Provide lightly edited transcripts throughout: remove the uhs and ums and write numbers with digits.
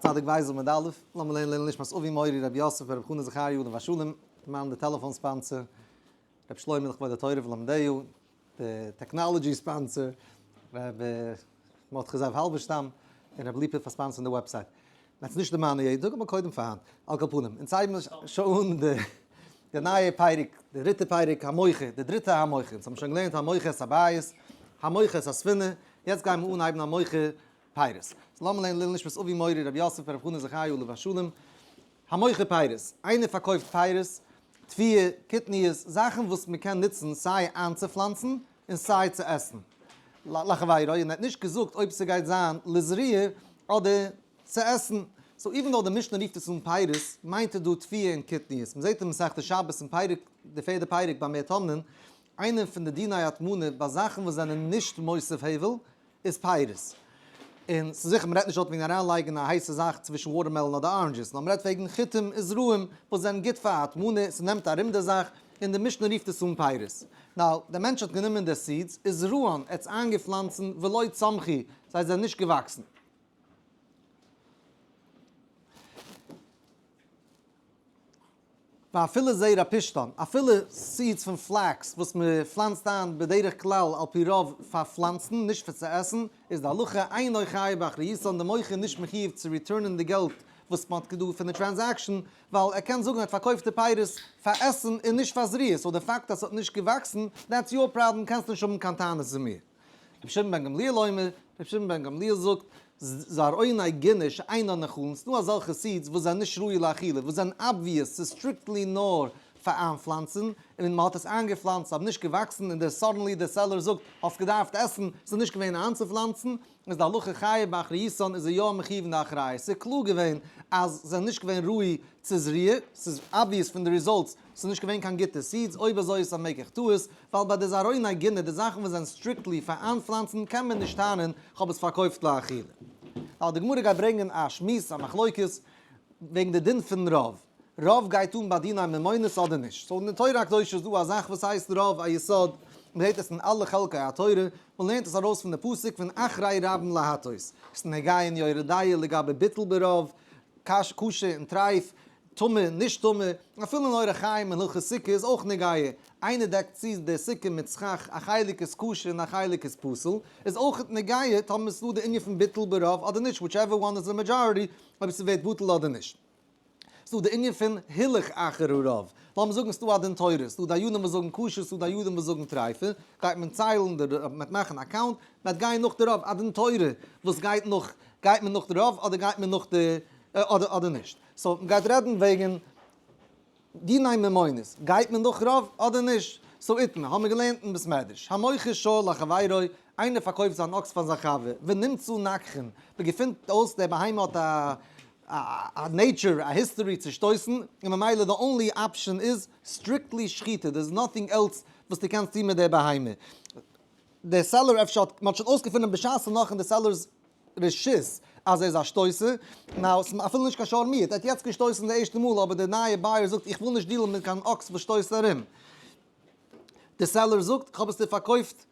צדיק בית עמוד א', לאמיר לערנען לעילוי נשמת אבי מורי רבי יוסף ברב חנא זכריה עליו השלום, די מאן די טעלעפאן sponsor, רבי שלמה לכבוד התורה ולמדהו, די technology sponsor, רבי מרדכי זאב האלבערשטאם, און רבי ליפא פאר sponsor ן די website. מ'וועט נישט דערמאנען יעדן טאג אבער קודם פאר היינט. על כל פנים, אונז הייבן שוין אן די נייע פרק, די דריטע פרק המוכר, די דריטע המוכר. אונז האבן שוין געלערנט המוכר את הבית, המוכר את הספינה, יעצט גייען מיר אנהייבן המוכר פירות. so לאמיר לערנען לעילוי נשמת אבי מורי רבי יוסף ברב חנא זכריה עליו השלום. המוכר פירות, איינער פארקויפט פירות, תבואה, קטניות, זאכן וואס מען קען נוצן סיי איינצופלאנצן און סיי צו עסן. לחבירו, און ער האט נישט געזאגט אויב ס'גייט זיין לזריעה אדער צו עסן. so even though די משנה רופט עס אן פירות, מיינט ער דא תבואה און קטניות. מ'זעט אין מסכת שבת אין פרק, די פערדע פרק במה טומנין, איינע פון די דיני הטמנה ביי זאכן וואס זענען נישט מוסיף הבל, איז פירות. און ס'איז זיכער מ'רעדט נישט דארט וועגן אריינלייגן א הייסע זאך צווישן watermelon אדער oranges, נאר מ'רעדט וועגן חיטים און זרעים וואס זענען גוט פאר הטמנה, ס'נעמט ארום די זאך, און די משנה רופט עס אן פירות. now, דער מענטש האט גענומען די seeds, וזרען, ער האט עס איינגעפלאנצן, ולא צמחו, זיי זענען נישט געוואקסן. ואפילו זרע פשתן, אפילו seeds פון flax וואס מען פלאנצט איין בדרך כלל על פי רוב פאר פלאנצן, נישט פאר צו עסן, איז די הלכה אינו חייב באחריותן, די מוכר איז נישט מחיוב צו return ען די געלט וואס מען האט געדא פון די transaction, ווייל ער קען זאגן ער האט פארקויפט די פירות פאר עסן און נישט פאר זריעה, so די פאקט אז ס'האט נישט געוואקסן, that's your problem, קענסט נישט האבן קיין טענות צו מיר. רבי שמעון בן גמליאל אומר, רבי שמעון בן גמליאל זאגט, זרעוני גינה שאינן נאכלין, ס'דא אזעלכע seeds וואס זענען נישט ראוי לאכילה, וואס זענען obvious, ס'איז strictly נאר פאר איינפלאנצן, און מ'האט עס איינגעפלאנצט ס'האט נישט געוואקסן, און דער suddenly דער seller זאגט, האסט געדארפט עסן, ס'איז נישט געווען איינצופלאנצן, איז די הלכה חייב באחריותן איז ער יא מחיוב אין די אחריות, ס'איז קלאר געווען אז זענען נישט געווען ראוי צו זריעה, ס'איז obvious פון די results ס'איז נישט געווען קיין גוטע seeds, אויב אזוי איז עס א מקח טעות, ווייל ביי די זרעוני גינה די זאכן וואס זענען strictly פאר איינפלאנצן קען מען נישט טענה'ן כ'האב עס פארקויפט לאכילה. ווייל די גמרא גייט ברענגען א שמועס א מחלוקת וועגן די דין פון רוב, רוב גייט אן ביי דיני ממונות אדער נישט? so אין די תורה הקדושה איז דא א זאך וואס הייסט רוב א יסוד, מען זעט עס אין אלע חלקי התורה, מען לערנט עס ארויס פון די פסוק פון אחרי רבים להטות, ס'איז נוגע אין יורה דעה לגבי ביטול ברוב, כשר און טרייף, טמא און נישט טמא, אפילו אין אורח חיים אין הלכות סוכה איז אויך נוגע, איינער דעקט צו די סוכה מיט סכך א חלק איז כשר און א חלק איז פסול, איז אויך נוגע טאמער ס'איז דא די ענין פון ביטול ברוב אדער נישט, whichever one is the majority, אויב ס'ווערט בטל אדער נישט. ס'דא די ענין פון הילוך אחר הרוב. לאמיר זאגן ס'דא א דין תורה, ס'דא דיינים וואס זאגן כשר, ס'דא דיינים וואס זאגן טרייפה, גייט מען ציילן די רוב, מ'וועט מאכן א count, מ'וועט גיין נאך די רוב, א דין תורה וואס גייט נאך, גייט מען נאך די רוב אדער גייט מען נאך די אדער אדער נישט. so מ'גייט רעדן וועגן דיני ממונות, גייט מען נאך רוב אדער נישט? so איתמר, האמיר געלערנט אין בית מדרש, המוכר שור לחבירו, איינער פארקויפט זיין אקס פאר זיין חבר, ונמצאו נגחין, מ'געפינט אויס דער בהמה האט א א nature, א history צו שטויסן, און ממילא די only option איז strictly שחיטה, there is nothing else וואס דו קענסט טון מיט די בהמה. דער seller אפשר האט, מען האט שוין אויסגעפונען בשעת און נאך אין די seller's רשות אז ער איז א שטויסער, now ס'איז אפילו נישט קיין שור מועד, ער האט יעצט געשטויסן די ערשטע מאל אבער דער נייער buyer זאגט איך וויל נישט deal ן מיט קיין אקס וואס שטויסט ארום. דער seller זאגט איך האב עס דיר פארקויפט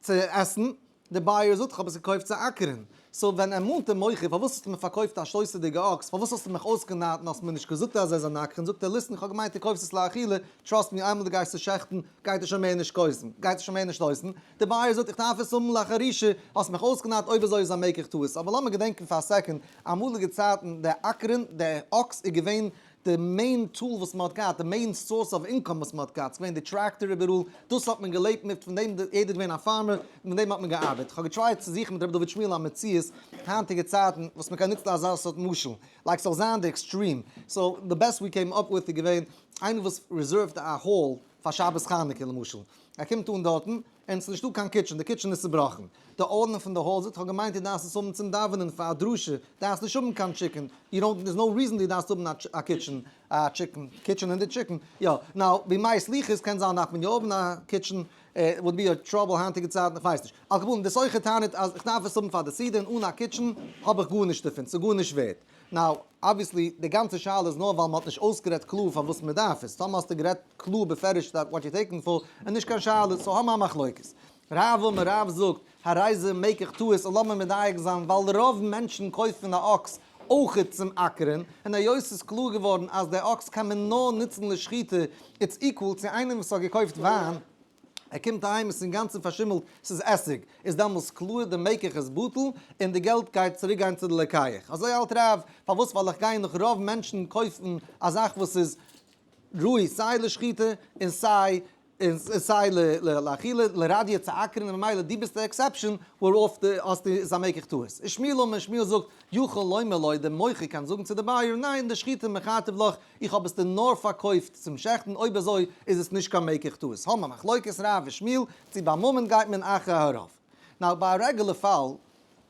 צו עסן, די buyer זאגט איך האב עס געקויפט צו אקערן, so ווען ער מאנט דעם מוכר פארוואס האסטו מיר פארקויפט א שטויסעדיגע אקס, פארוואס האסטו מיך אויסגענארט און האסט מיר נישט געזאגט אז ער איז א נגחן, זאגט ער listen איך האב געמיינט דו קויפסט עס לאכילה, trust me איינמאל דו גייסט עס שעכטן גייט ער שוין מער נישט קויסן, גייט ער שוין מער נישט שטויסן, די buyer זאגט איך דארף עס האבן לחרישה, האסט מיך אויסגענארט אויב אזוי איז א מקח טעות, אבער לאמיר געדענקן פאר א second, אמאליגע צייטן די אקערן, די אקס איז געווען די main tool וואס מען האט געהאט, די main source of income וואס מען האט געהאט, ס'איז געווען די טראקטאר איבעראל, דאס האט מען געלעבט מיט, פון דעם יעדער איז געווען א farmer, מיט דעם האט מען געארבעט. כ'האב גע try ט צו זוכן מיט ר' דוד שמואל א מציאות היינטיגע צייטן וואס מען קען נוצן אזא סארט משל, like ס'זאל זיין די extreme, so the best we came up with איז געווען איינער וואס reserve ט א hall פאר שבת חנוכה למשל, ער קומט אן דארטן, און ס'איז נישטא קיין kitchen, די kitchen איז צובראכן. די owner פון די hall זאגט, כ'האב געמיינט דו דארפסט עס האבן צום דאווענען פאר א דרשה, דארפסט נישט האבן קיין chicken, you don't, there's no reason דו דארפסט האבן א kitchen, א chicken, kitchen און די chicken, יא, now, בימי סליחות קען זיין דארף מען יא האבן א kitchen, would be a trouble היינטיגע צייטן, כ'ווייס נישט. על כל פנים, די סוחר טענה'ט אז כ'דארף עס האבן פאר די סעודה און אן א kitchen האב איך גארנישט דערפון, ס'איז גארנישט ווערט. now, obviously, די גאנצע שאלה איז נאר ווייל מ'האט נישט אויסגערעדט קלאר פארוואס מ'דארף עס. טאמער האסטו גערעדט קלאר בפירוש that what you taking for, איז נישט קיין שאלה, so האמער א מחלוקת. רב אמר רב זאגט, הרי זה מקח טעות, און לאמיר מדייק זיין, ווייל רוב מענטשן קויפן א אקס אויכעט צום אקערען, און היות ס'איז קלאר געווארן אז די אקס קען מען נאר נוצן לשחיטה, it's equal צו איינעם וואס האט געקויפט וויין, ער קומט אהיים עס איז אינגאנצן פארשימלט, ס'איז עסיג, איז דעמאלס קלאר די מקח איז בטל און די געלט גייט צוריק גיין צו די לוקח. אזוי האלט רב, פארוואס ווייל איך גיי נאך רוב מענטשן קויפן א זאך וואס איז ראוי סיי לשחיטה און סיי און סיי לאכילה, לרדיא צו אקערן און ממילא דו ביסט די exception ווארויף די האסט איז א מקח טעות. ושמואל אמר, שמואל זאגט, יכול לומר לו, די מוכר קען זאגן צו די buyer, ניין, לשחיטה מכרתיו לך, איך האב עס דיר נאר פארקויפט צום שעכטן, אויב אזוי איז עס נישט קיין מקח טעות. האבן א מחלוקת רב ושמואל, צו ביי ממון גייט מען אחר הרוב. Now ביי א רעגולער פאל,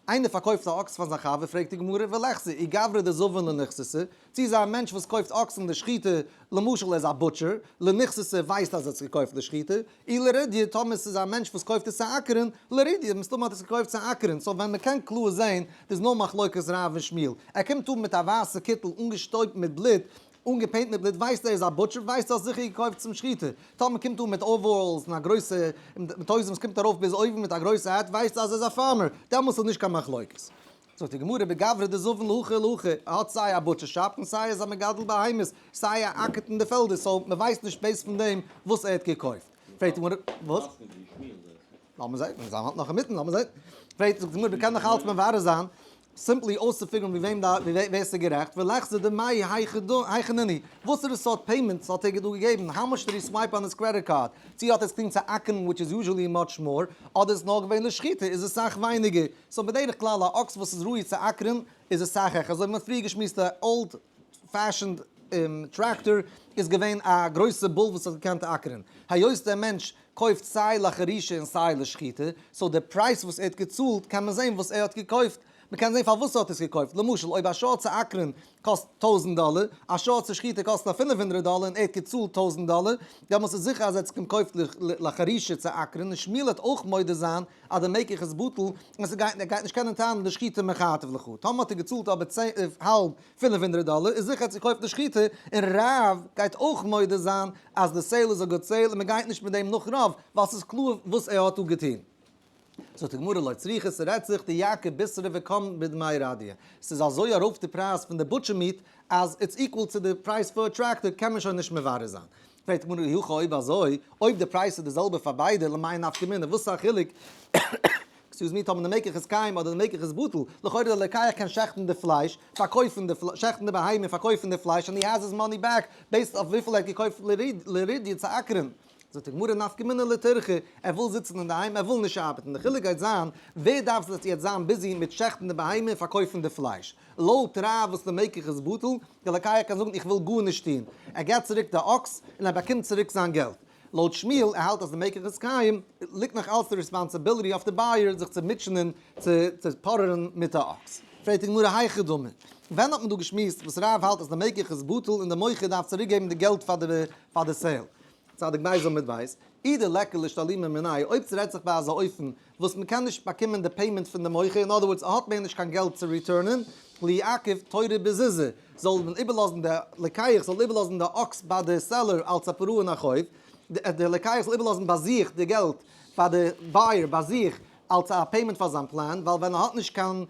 איינער פארקויפט א אקס פאר זיין חבר, פרעגט די גמרא, וליחזי, אי גברא דזבין לנכסתא, צו איז א מענטש וואס קויפט אקסן לשחיטה, למשל ער איז א butcher, לנכסתא ווייסט אז ער האט עס געקויפט לשחיטה, אי לרדיא, טאמער ס'איז א מענטש וואס קויפט עס צו אקערן, לרדיא, מסתמא האט עס געקויפט צו אקערן, so ווען מ'קען קלאר זעהן, דאס נאר מחלוקת רב און שמואל. ער קומט אן מיט א ווייסע קיטל אנגעשטויבט מיט בלוט, אנגע paint מיט בלוט, ווייסט ער איז א butcher, ווייסט ער האט זיכער געקויפט צום שחיטה. טאמער קומט אן מיט overalls און א גרויסע, מיט הויזן וואס קומט ארויף ביז אויבן מיט א גרויסע hat, ווייסט ער אז ער איז א farmer, דעמאלס איז נישט קיין מחלוקת. זאגט די גמרא בגברא דזבין להכי ולהכי, ער האט סיי א butcher shop און סיי ער איז א מגדל בהמות, סיי ער אקערט אין די פעלדער, so מען ווייסט נישט based פון דעם וואס ער האט געקויפט. פרעגט די גמרא, וואס? לאמיר זען, מיר האלטן נאך אינמיטן, לאמיר זען. פרעגט זאגט די גמרא, מען קען נאך אלץ מברר זיין, simply אויסצו figure ן ווי וועם די ווער ס'איז גערעכט, וליחזי דמאי היכי נינהו, וואסערע סארט payments האט ער דא געגעבן, how much did he swipe on his credit card, צו האט ער עס געטון צו אקערן which is usually much more, אדער איז נאר געווען לשחיטה איז עס סאך ווייניגער. So בדרך כלל א אקס וואס איז ראוי צו אקערן איז עס סאך העכער, אזוי ווי מ'האט פריער געשמועסט א old fashioned tractor איז געווען א גרויסע bull וואס האט געקענט אקערן, היות דער מענטש קויפט סיי לחרישה און סיי לשחיטה, so די פרייז וואס ער האט געצאלט קען מען זען וואס ער האט געקויפט, מ'קען זען פארוואס ער האט עס געקויפט, למשל אויב א שעה צו אקערן קאסט 1000 דאלער, א שעה צו שחיטה קאסט א 500 דאלער און ער האט געצאלט 1000 דאלער, דעמאלס איז זיכער אז ער האט עס געקויפט לחרישה צו אקערן, און שמואל וועט אויך מודה זיין אז די מקח איז בטל, און ס'גייט ער גייט נישט קענען טענה'ן לשחיטה מכרתיו לך. טאמער האט ער געצאלט אבער צען האלב 500 דאלער, איז זיכער אז ער קויפט לשחיטה, און רב גייט אויך מודה זיין אז די sale איז א good sale און מ'גייט נישט מיט דעם נאך רוב, ווייל ס'איז קלאר וואס ער האט דא געטון. זאגט די גמרא לא צריכא, ס'רעדט זיך דייקר בישרא וקם בדמי רדיא. ס'איז אזוי ארויף די פרייז פון די butcher meat אז it's equal צו די פרייז פאר א tractor קען מען שוין נישט מברר זיין. פרעגט די גמרא אי הכי אויב אזוי, אויב די פרייז איז די זעלבע פאר ביידע למאי נפקא מינה, וואס איז א חילוק excuse me טאמער די מקח איז קיים אדער די מקח איז בטל, לכאורה די לוקח קען שעכטן די פלייש, פארקויפן די שעכטן די בהמה און פארקויפן די פלייש and he has his money back based אויף וויפיל ער האט געקויפט לרדיא צו אקערן. זאגט די גמרא נפקא מינה לטירחא, ער וויל זיצן אינדערהיים, ער וויל נישט ארבעטן, די חילוק גייט זיין ווער דארף זיך יעצט זיין busy מיט שעכטן די בהמה און פארקויפן די פלייש, לויט רב וואס די מקח איז בטל, די לוקח קען זאגן איך וויל גארנישט טון, ער געבט צוריק די אקס און ער באקומט צוריק זיין געלט. לויט שמואל, ער האלט אז די מקח איז קיים, ליגט נאך אלץ די responsibility אויף די buyer זיך צו מוטשענען צו פארערן מיט די אקס. פרעגט די גמרא היכי דמי, ווען האט מען דא געשמועסט וואס רב האלט אז די מקח איז בטל און די מוכר דארף צוריק געבן די געלט פאר די sale? צדיק בית עמוד בית, אי דליכא לאשתלומי מיניה, אויב ס'רעדט זיך ביי אזא אופן וואס מ'קען נישט באקומען די payment פון די מוכר, in other words ער האט מער נישט קיין געלט צו return ען, ליעכב תורא בזוזא, זאל מען איבערלאזן די לוקח זאל איבערלאזן די אקס ביי די seller אלס א פירעון החוב, די לוקח זאל איבערלאזן ביי זיך די געלט פאר די buyer ביי זיך אלס א payment פאר זיין פלאן, ווייל ווען ער האט נישט קיין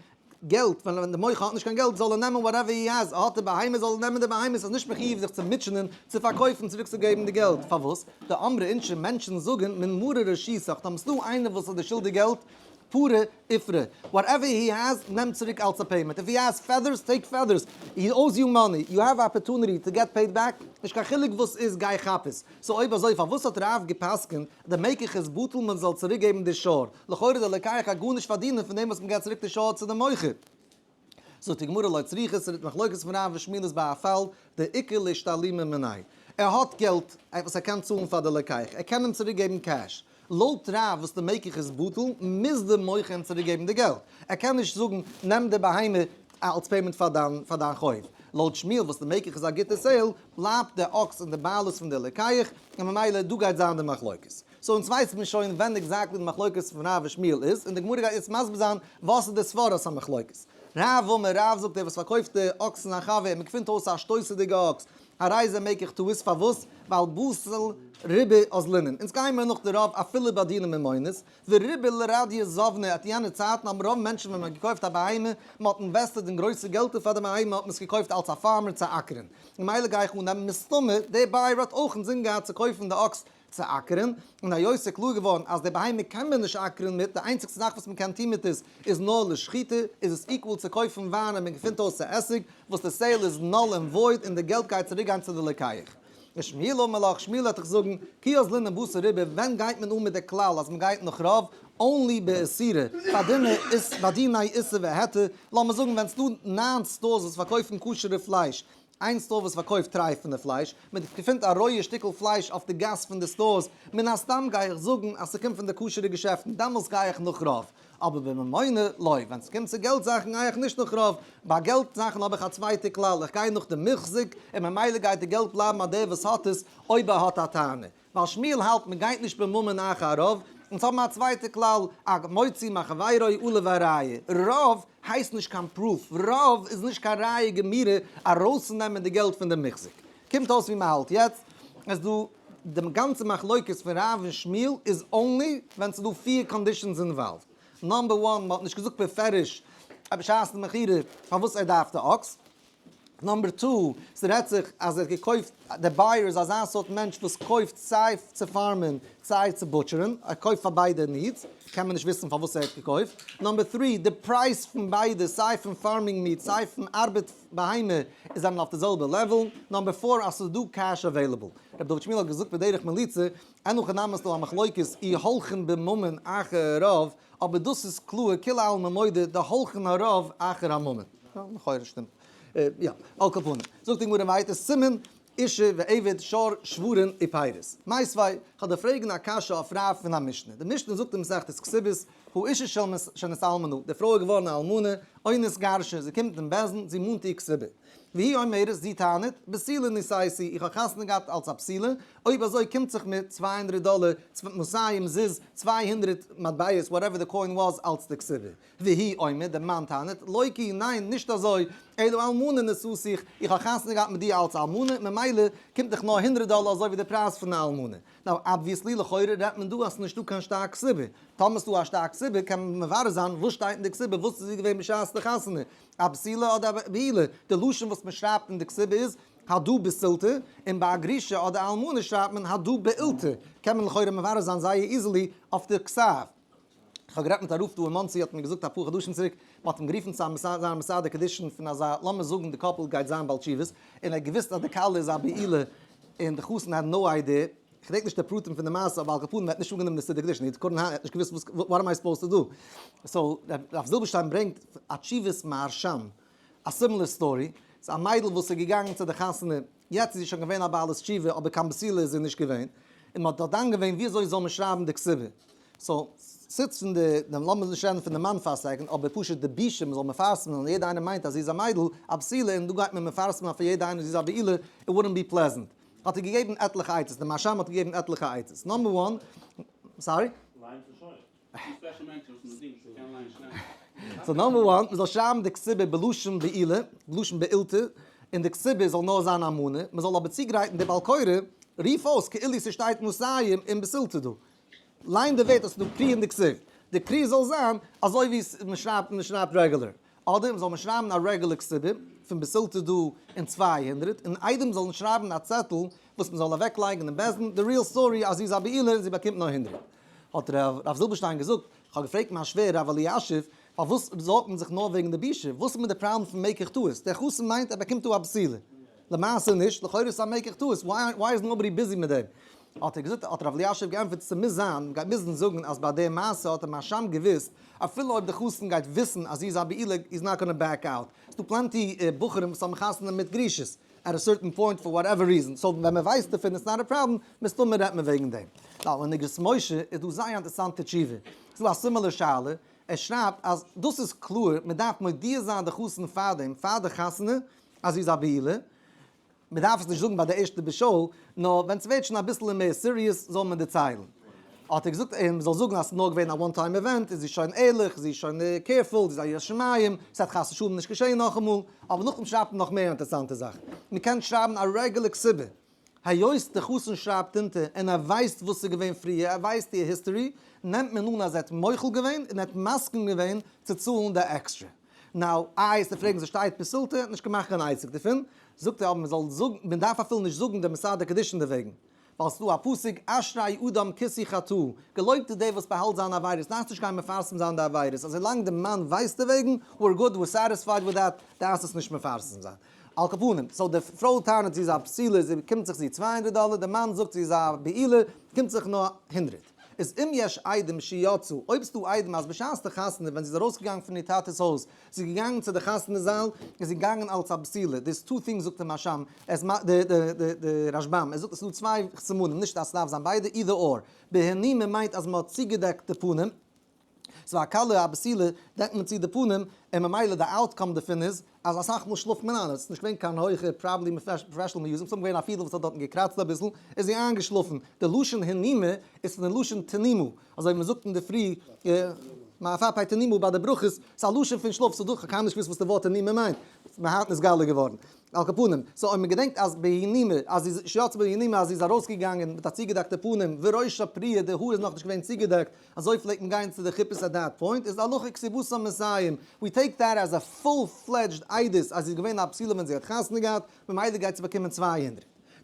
געלט, ווען די מוכר האט נישט קיין געלט זאל ער נעמען whatever he has, ער האט די בהמה זאל ער נעמען די בהמה, ס'איז נישט מחיוב זיך צו מוטשענען צו פארקויפן צוריק צו געבן די געלט, פארוואס? דאמרי אינשי מענטשן זאגן מן מרא רשיתך, טאמער ס'דא איינער וואס האט דיר שולדיג געלט, פרע איפרע, whatever he has נעם צוריק אלס א payment, if he has feathers take feathers, he owes you money, you have opportunity to get paid back, נישט קיין חילוק וואס איז גיי כאפ עס. So אויב אזוי פארוואס האט רב גע'פסק'נט די מקח איז בטל מען זאל צוריק געבן די שור? לכאורה דער לוקח גייט גארנישט פארדינען פון דעם וואס מען געבט צוריק די שור צו די מוכר. זאגט די גמרא לא צריכא ס'רעדט מחלוקת פון רב ושמואל איז ביי א פאל דאיכא לאשתלומי מיניה. ער האט געלט וואס ער קען צאלן פאר די לוקח, ער קען אים צוריק געבן cash. לויט רב וואס די מקח איז בטל מוז די מוכר אים צוריק געבן די געלט. ער קען נישט זאגן נעם די בהמה אלס payment פאר דיין חוב. לויט שמואל וואס די מקח איז א גוטע sale בלייבט די אקס אין די בעלות פון די לוקח און ממילא דא גייט זיין די מחלוקת. So אונז ווייסט מען שוין ווען exactly די מחלוקת פון רב ושמואל איז, און די גמרא גייט יעצט מסביר זיין וואס איז די סברת המחלוקת. רב אמר, רב זאגט דער וואס פארקויפט די אקסן א חבר, מען געפינט אויס א שטויסעדיגע אקס, הרי זה מקח טעות, פארוואס? ווייל בתר רובא אזלינן, אונז גייען מיר נאך די רוב אפילו ביי דיני ממונות, ורובא לרדיא זבני, אט יענע צייטן האבן רוב מענטשן ווען מען האט געקויפט א בהמה, מען האט invested אין גרויסע געלטער פאר די בהמה האט מען עס געקויפט אלס א farmer צו אקערן, ממילא גיי איך אננעמען מסתמא דער buyer האט אויך אינזין געהאט צו קויפן די אקס צו אקערן, און היות ס'איז קלאר געווארן אז די בהמה קען מען נישט אקערן מיט, די איינציגסטע זאך וואס מען קען טון מיט עס איז נאר לשחיטה, איז עס equal צו קויפן וויין און מען געפינט אויס ס'איז עסיג, וואס די sale איז null and void און די געלט גייט צוריק גיין צו די לוקח. ושמואל אמר לך, שמואל וועט דיך זאגן, כי אזלינן בתר רובא, ווען גייט מען אן מיט די כלל אז מען גייט נאך רוב, only באיסורא, בדיני איסור והיתר, לאמיר זאגן ווען ס'דא ניין stores וואס פארקויפן כשר'ע פלייש, איין store וואס פארקויפט טרייפענע פלייש, מען געפינט א רויע שטיקל פלייש אויף די גאס פון די stores, מן הסתם גיי איך זאגן אז ס'קומט פון די כשר'ע געשעפטן, דעמאלס גיי איך נאך רוב. אבער בממונא לא, ווען ס'קומט צו געלט זאכן גיי איך נישט נאך רוב, ביי געלט זאכן האב איך א צווייטע כלל, איך גיי נאך די מוחזק, און ממילא גייט די געלט בלייבן ביי דער וואס האט עס, אויב ער האט א טענה. ווייל שמואל האלט מען גייט נישט בממון אחר הרוב, אונז האבן א צווייטע כלל, המוציא מחבירו עליו הראיה, רוב הייסט נישט קיין proof, רוב איז נישט קיין ראיה גמירה ארויסצונעמען די געלט פון די מוחזק. קומט אויס ווי מען האלט יעצט, איז דא די גאנצע מחלוקת פון רב און שמואל איז only ווען ס'איז דא פיר conditions involved. number one, מ'האט נישט געזאגט בפירוש בשעת די מכירה פארוואס ער דארף די אקס. number two, ס'רעדט זיך אז ער האט געקויפט, דער buyer איז אזא סארט מענטש וואס קויפט סיי צו farm ען סיי צו butcher ן, ער קויפט פאר ביידע needs, קען מען נישט וויסן פארוואס ער האט געקויפט. number three, די פרייז פון ביידע, סיי פון farming meat סיי פון ארבעט בהמה, איז זענען אויף די זעלבע level. number four, אז ס'איז דא cash available. רבי דוד שמואל האט געזאגט בדרך מליצה, אין הכי נמי ס'דא א מחלוקת אי הולכין בממון אחר הרוב, אבער דאס איז קלאר כולי עלמא מודה דהולכין הרוב אחר הממון. יא, לכאורה שטימט. יא, על כל פנים. זאגט די גמרא ווייטער, סימן אשה ועבד שור שוורים ופירות. מיתיבי, כ'וועל דיר פרעגן א קשיא אויף רב פון א משנה. די משנה זאגט אין מסכת כתובות, האשה שנתאלמנה, די פרוי איז געווארן א אלמנה, או נתגרשה, זי קומט אין בית דין, זי מאנט איר כתובה. והיא אומרת, זי טענה'ט, בתולה נישאתי, איך האב חתונה געהאט אלס א בתולה, אויב אזוי קומט זיך מיר 200 דאלער, מאתים זוז, 200 מטבעות, whatever די coin was, אלס די כתובה. והוא אומר, דער מאן טענה'ט, לא כי, ניין, נישט אזוי, אלא אלמנה נשאתיך, איך האב חתונה געהאט מיט דיר אלס אלמנה, ממילא קומט דיך נאר הונדרעט דאלער אזוי ווי די פרייז פון א אלמנה. now obviously לכאורה רעדט מען דא אז ס'איז נישטא קיין שטר כתובה. טאמער ס'דא א שטר כתובה קען מען מברר זיין וואס שטייט אין די כתובה, וואס איז זי געווען בשעת די חתונה, א בתולה אדער א בעולה. די לשון וואס מ'שרייבט אין די כתובה איז הדא בתולתא, און ביי א גרושה אדער אלמנה שרייבט מען הדא בעולתא. קען מען לכאורה מברר זיין זייער easily אויף די כתב. איך האב גערעדט מיט א רב דא אין מאנסי האט מיר געזאגט אפאר חדשים צוריק, מען האט אים גערופן צו זיין מסדר קידושין פון אזא, לאמיר זאגן די couple גייט זיין בעל תשובות, און ער האט געוואוסט אז די כלה איז א בעולה, און די חתן had no idea, איך געדענק נישט די פרטים פון די מעשה אבער על כל פנים ער האט נישט אנגענומען די סידור קידושין, he couldn't, ער האט נישט געוואוסט וואס, what am I supposed to do? so רב זילבערשטיין ברענגט א תשובת מהרשם, א similar story, ס'איז א מיידל וואס איז געגאנגען צו די חתונה, יעצט איז זי שוין געווען א בעלת תשובה אבער קיין בתולה איז זי נישט געווען, און מען האט דארט דן געווען ווי אזוי זאל מען שרייבן די כתובה, so, ס'איז פון די, לאמיר נישט רעדן פון די מאן פאר א second, אבער פשוט די בושה מ'זאל מפרסמ'ן און יעדע איינער מיינט אז זי איז א מיידל, א בתולה, און דא גייט מען מפרסמ'ן פאר יעדע איינער זי איז א בעולה, it wouldn't be pleasant. האט ער געגעבן עטליכע עצות, די מהרשם האט געגעבן עטליכע עצות. number one, sorry? ליין צו שוין. special מענטשן וואס מ'דינגט צו קענען ליינען שנעל. so number one, מ'זאל שרייבן די כתובה בלשון בעולה, בלשון בעולתא, און די כתובה זאל נאר זיין א מנה, מ'זאל אבער צוגרייטן די בעל קורא, רוף אויס כאילו ס'שטייט מאתים אין בתולתא דא. ליין די ווערטער ס'איז דא קרי אין די כתיב. די קרי זאל זיין אזוי ווי מ'שרייבט מ'שרייבט רעגולער. אדער זאל מען שרייבן א רעגולער כתובה פון בתולתא דא אין 200 און עדים זאלן שרייבן א צעטל וואס מ'זאל אוועק לייגן אין בית דין די real story אז זי איז א בעולה און זי באקומט נאר הונדרעט. האט רב זילבערשטיין געזאגט, כ'האב געפרעגט מיין שווער רב אלישיב פארוואס זארגט מען זיך נאר וועגן די בושה? וואס איז מיט די פראבלעם פון מקח טעות? דער חתן מיינט ער באקומט דא א בתולה. למעשה נישט, לכאורה איז עס א מקח טעות, why is nobody busy מיט דעם? האט ער געזאגט, האט רב אלישיב געענטפערט, ס'מוז זיין, מ'גייט מוזן זאגן אז ביי די מעשה האט דער מהרשם געוואוסט, אפילו אויב די חתן גייט וויסן אז זי איז א בעולה, he's not gonna back out. ס'דא plenty בחורים וואס האבן חתונה מיט גרושות, at a certain point for whatever reason, so ווען מ'ווייסט דערפון it's not a problem, מסתמא רעדט מען וועגן דעם. נאר אין אגרות משה איז דא זייער אינטערסאנטע תשובה. ס'דא א similar שאלה, ער שרייבט אז דאס איז קלאר, מ'דארף מודיע זיין די חתן פארדעם, פאר די חתונה, אז זי איז א בעולה, מען דארף עס נישט זאגן ביי די ערשטע בשאול, נאר ווען ס'ווערט שוין אביסל מער serious זאל מען דערציילן. האט ער געזאגט אים מ'זאל זאגן אז ס'איז נאר געווען א one time event, איז זי שוין ערליך, זי איז שוין careful, זי איז א ירא שמים, ס'וועט חס ושלום נישט געשען נאכאמאל. אבער נאכדעם שרייבט ער נאך מער אינטערעסאנטע זאכן. מ'קען שרייבן א רעגולער כתובה. היות די חתן שרייבט אונטער און ער ווייסט וואס ס'איז געווען פריער, ער ווייסט איר history, נעמט מען אן אז ער האט מוחל געווען און ער האט מסכים געווען צו צאלן די עקסטרע. Now, איי וועסטו פרעגן ס'שטייט בתולתא, ער האט נישט געמאכט קיין עסק דערפון, זאגט ער אבער מ'זאל זאגן, מ'דארף אפילו נישט זאגן די מסדר קידושין דערוועגן. ווייל ס'דא א פסוק אשרי אדם כיסוי חטאו, געלויבט איז דער וואס באהאלט זיינע עבירות, דארפסט נישט גיין מפרסם זיין די עבירות, אזוי לאנג די מאן ווייסט דערוועגן, we're good, we're satisfied with that, דארפסט עס נישט מפרסם זיין. על כל פנים, so די פרוי טענה'ט זי איז א בתולה, זי קומט זיך זי 200 דאלער, די מאן זאגט זי איז א בעולה, קומט זיך נאר 100. איז אם יש עדים שיצאו, אויב ס'דא עדים אז בשעת די חתונה ווען זי איז ארויסגעגאנגען פון איר טאטע'ס הויז, זי איז געגאנגען צו די חתונה זאל, איז זי געגאנגען אלס א בתולה, there's two things זאגט די מהרש"ם, עס מ די די די די רשב"ם, ער זאגט עס איז דא צוויי סימנים, נישט אז ס'דארף זיין ביידע, either or, בהנימה מיינט אז מ'האט צוגעדעקט די פנים, ס'איז א כלה א בתולה דעקט מען צו די פנים, און ממילא די outcome דערפון איז אז אסאך מאל שלאפט מען איין, עס איז נישט געווען קיין הויכע probably professional music, ס'איז געווען א פידל וואס האט דארטן געקראצט אביסל, איז זי איינגעשלאפן, די לשון הנימה איז פון די לשון תנימו, אזוי ווי מ'זאגט אינדערפרי מעפעפי תנימו ביי די ברכות, ס'איז א לשון פון שלאף, ס'איז דא, כ'האב קיינמאל נישט געוואוסט וואס די ווארט תנימה מיינט, ס'איז מיר היינט נתגלה געווארן. על כל פנים, so אויב מ'געדענקט אז בהנימה, אז זי איז שיצאה בהנימה אז זי איז ארויסגעגאנגען מיט א צוגעדעקטע פנים, וראשה פרוע, די האר איז נאכנישט געווען צוגעדעקט, אזוי פלעגט מען גיין צו די חופות at that point, איז די הלכה כתובתה מאתים, we take that as a full fledged עדות אז זי איז געווען א בתולה ווען זי האט חתונה געהאט, ממילא גייט זי באקומען 200.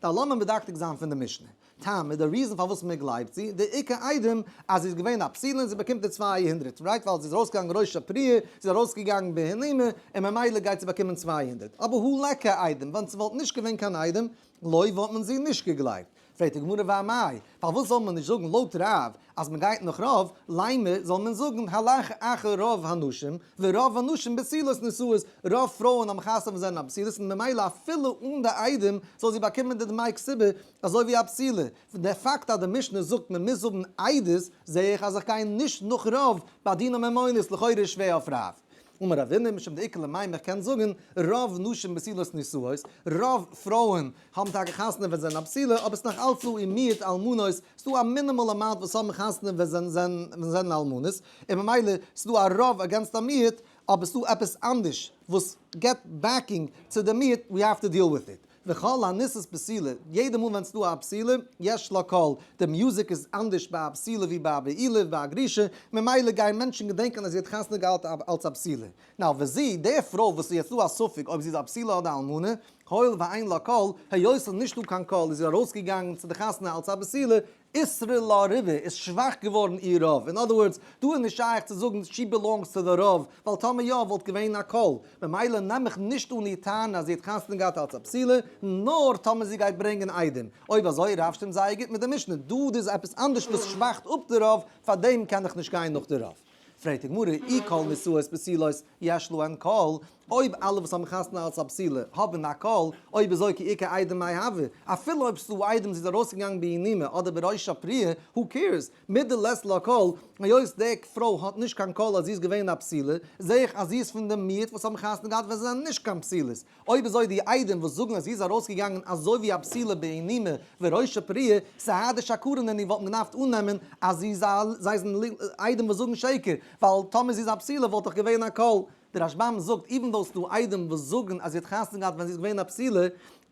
דא לאמיר מדקדק זיין פון די משנה. טעם איז די reason פארוואס מען גלייבט זי, די עיקר עדים אז זי איז געווען א בתולה און זי באקומט די 200, right ווייל זי איז ארויסגעגאנגען ראשה פרוע, זי איז ארויסגעגאנגען בהנימה, און ממילא גייט זי באקומען 200. אבער הא ליכא עדים, ווען ס'וואלט נישט געווען קיין עדים, לא וואלט מען זי נישט געגלייבט. פרעגט די גמרא ואמאי, פארוואס זאל מען נישט זאגן לויט רב אז מען גייט נאך רוב, לימא זאל מען זאגן הלך אחר רוב הנשים, ורוב הנשים בתולות נשואות, רוב פרויען האבן חתונה ווען זיי זענען א בתולות און ממילא אפילו אן די עדים זאל זי באקומען די דמי כתובה אזוי ווי א בתולה, פון די פאקט אז די משנה זאגט מען מוז האבן עדות זעה איך אז איך גיי נישט נאך רוב ביי דיני ממונות, לכאורה איז שווער אויף רב. אמר רבינא משום דאיכא למימר איך קען זאגן רוב נשים בתולות נישאות, רוב פרויען האבן טאקע חתונה ווען זיי זענען א בתולה, אבער ס'נאך אלץ דא ומיעוט אלמנות, ס'דא א minimal amount וואס האבן חתונה ווען זיי זענען אלמנות, און ממילא ס'דא א רוב against א מיעוט, אבער ס'דא עפעס אנדערש וואס געבט backing צו די מיעוט, we have to deal with it. וכל הנישאת בתולה, יעדע מאל ווען ס'דא א בתולה, יש לה קול, די מוזיק איז אנדערש ביי א בתולה ווי ביי א בעולה, ביי א גרושה, ממילא גייען מענטשן געדענקען אז זי האט חתונה געהאט אלס א בתולה. Now וזו, די פרוי וואס איז יעצט דא א ספק אויב זי איז א בתולה אדער אלמנה, הואיל ואין לה קול, היות ס'איז נישטא קיין קול איז זי ארויסגעגאנגען צו די חתונה אלס א בתולה, איתרע לה רובא איז שוואך געווארן איר רוב, in other words, דא איז נישט שייך צו זאגן she belongs to the רוב, ווייל טאמער יא וואלט געווען א קול, ממילא נעם איך נישט אן איר טענה אז זי האט חתונה געהאט אלס א בתולה, נאר טאמער זי גייט ברענגען עדים. אויב אזוי רב שטימט זייער גוט מיט די משנה, דא איז עפעס אנדערש וואס שוואכט אפ די רוב, פארדעם קען איך נישט גיין נאך די רוב. פרעגט די גמרא, אי כל נישאות בתולות יש להן קול, אויב אלע וואס האבן חתונה אלס א בתולה האבן א קול, אויב אזוי כי איכא עדים מאי הוי, אפילו אויב ס'דא עדים זי איז ארויסגעגאנגען בהנימה אדער בראשה פרוע, who cares, מדלית לה קול, היות די פרוי האט נישט קיין קול אז זי איז געווען א בתולה, זעה איך אז זי איז פון די מיעוט וואס האבן חתונה געהאט ווען זיי זענען נישט קיין בתולות, אויב אזוי די עדים וואס זאגן אז זי איז ארויסגעגאנגען אזוי ווי א בתולה בהנימה וראשה פרוע, סהדי שקרן און איר וואלט מען געדארפט אננעמען אז זי איז א, זיי זענען עדים וואס זאגן שקר, ווייל טאמער זי איז א בתולה וואלט דאך געווען א קול. דער רשב"ם זאגט even though ס'דא עדים וואס זאגן אז זי האט חתונה געהאט ווען זי איז געווען א בתולה,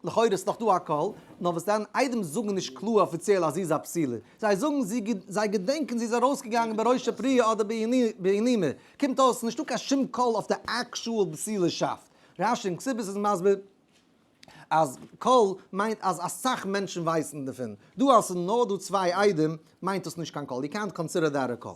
לכאורה איז נאך דא א קול, נאר וואס דען עדים זאגן נישט קלאר אפיציעל אז זי איז א בתולה, זיי זאגן זי זיי געדענקען זי איז ארויסגעגאנגען בראשה פרוע אדער בהנימה, קומט אויס ס'נישטא קיין שום קול אויף די actual בתולה'שאפט. רש"י אין כתובות איז מסביר אז קול מיינט אז אסאך מענטשן ווייסן דערפון, דא אז ס'איז נאר דא צוויי עדים מיינט דאס נישט קיין קול, יו קענט קאנסידער דעט א קול.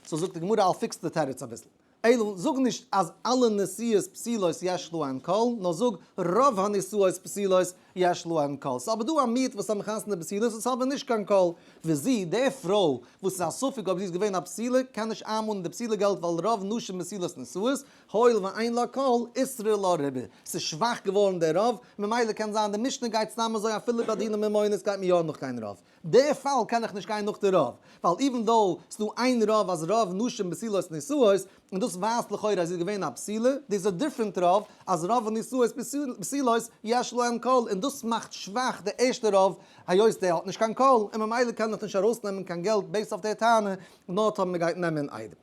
So זאגט די גמרא I'll fix די תירוץ אביסל. אלא זאג נישט אז אלע נשואות בתולות יש להן קול, נאר זאג רוב הנישאות בתולות יש להן קול. ס'איז אבער דא א מיעוט וואס האבן חתונה בתולות וואס האבן נישט קיין קול. וזו, די פרוי וואס איז א ספק אויב זי איז געווען א בתולה, קען נישט איינמאנען די בתולה געלט ווייל רוב נשים בתולות נשואות, הואיל ואין לה קול, איתרע לה רובא. ס'איז שוואך געווארן דער רוב, ממילא קען זיין די משנה גייט סתם אזוי אפילו ביי דיני ממונות גייט מען יא נאך גיין רוב. די פאל קען איך נישט גיין נאך די רוב, ווייל even though ס'דא איין רוב אז רוב נשים בתולות נשואות, און דאס ווייזט לכאורה אז זי איז געווען א בתולה. דאס איז א different רוב, אז רוב הנישאות בתולות יש להן קול, און דאס מאכט שוואך די ערשטע רוב, היות דער האט נישט קיין קול, און ממילא קען איך נישט ארויסנעמען קיין געלט based אויף דער טענה, נאר טאמער מ'גייט נעמען עדים.